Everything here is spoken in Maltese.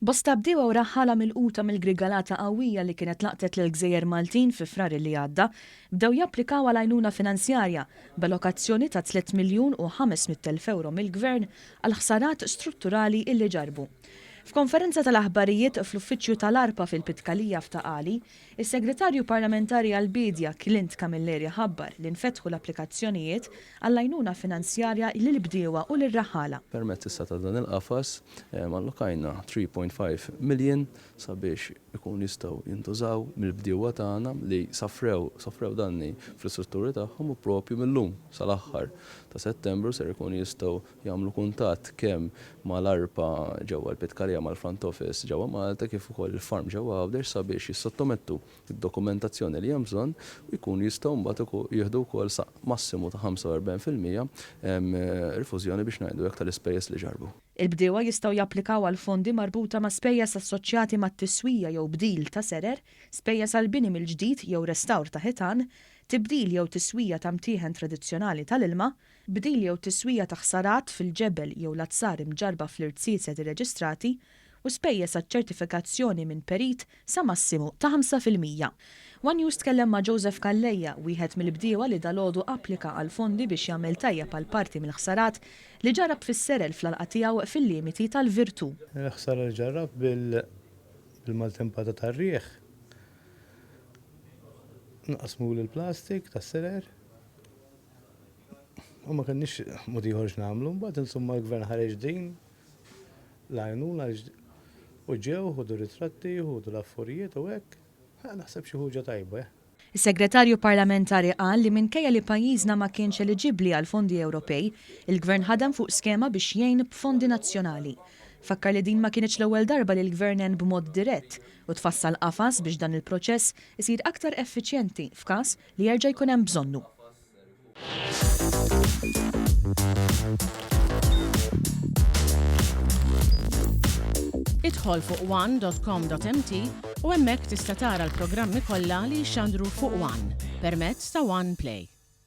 Bosta bdiewa u raħħala milquta mill-grigalata qawwija li kienet laqtet lill-gżejjer Maltin fi Frar li għadda, bdew japplikaw għal għajnuna finanzjarja b'allokazzjoni ta' 3,500,000 ewro mill-Gvern għall-ħsarat strutturali illi ġarrbu. F'konferenza tal-aħbarijiet fl-uffiċċju tal-ARPA fil-Pitkalija f'Ta' Qali, Is-Segretarju Parlamentari għall-Biedja Clint Camilleri ħabbar li nfetħu l-applikazzjonijiet għall-għajnuna finanzjarja lill-bdiewa u lir-raħħala. Permezz issa ta' dan il-qafas allokajna 3.5 million sabiex ikunu jistgħu jintużaw mill-bdiewa tagħna li safrew sofrew danni fl-istrutturi tagħhom u proprju mil-lum sal-aħħar ta' Settembru ser ikunu jistgħu jagħmlu kuntatt kemm mal-ARPA ġewwa l-Pitkalija mal-Front Office ġewwa Malta kif ukoll il-farm ġewwa Għawdex sabiex jissottomettu d-dokumentazzjoni li hemm bżonn u jkunu jistgħu mbagħad jieħdu wkoll sa massimu ta' 45% rifużjoni biex ngħidu hekk tal-ispejjeż li ġarrbu. Il-bdiewa jistgħu japplikaw għal fondi marbuta ma' spejjeż assoċjati mat-tiswija jew bdil ta' serer, spejjeż għall-bini mill-ġdid jew restawr ta' ħitan, tibdil jew tiswija ta' mtieħen tradizzjonali tal-ilma, Bdil jew tiswija ta' ħsarat fil-ġebel jew l-azzar imġarrba fl-irziezet irreġistrati u spejjeż għaċ-ċertifikazzjoni minn perit sa massimu ta' 5%. One News tkellem ma' Joseph Calleja, wieħed mill-bdiewa li dalgħodu applika għal fondi biex jagħmel tajjeb għal parti mill-ħsarat li ġarrab fis-serel fl-għalqa tiegħu fil-limiti tal-Virtù. Il-ħsara li ġarrabt bil-maltempata tar-riħ, nqasmuli l-plastik tas-serer, U ma kenniex mod ieħor x'nagħmlu, mbagħad insomma l-gvern ħareġ din l-għajnuna u ġew ħudu ritratti, ħudu l-affarijiet u hekk. Naħseb xi ħuġa tajba, eh. Is-Segretarju Parlamentari qal li minkejja li pajjiżna ma kienx eliġibbli għal fondi Ewropej, il-Gvern ħadem fuq skema biex jgħin b'fondi nazzjonali. Fakkar li din ma kinitx l-ewwel darba li l-Gvern għen b'mod dirett u tfassal qafas biex dan il-proċess isir aktar effiċjenti f'każ li jerġa' jkun hemm bżonnu. Idħol fuq one.com.mt u hemmhekk tista' tara l-programmi kollha li jixxandru fuq One permezz ta' One Play.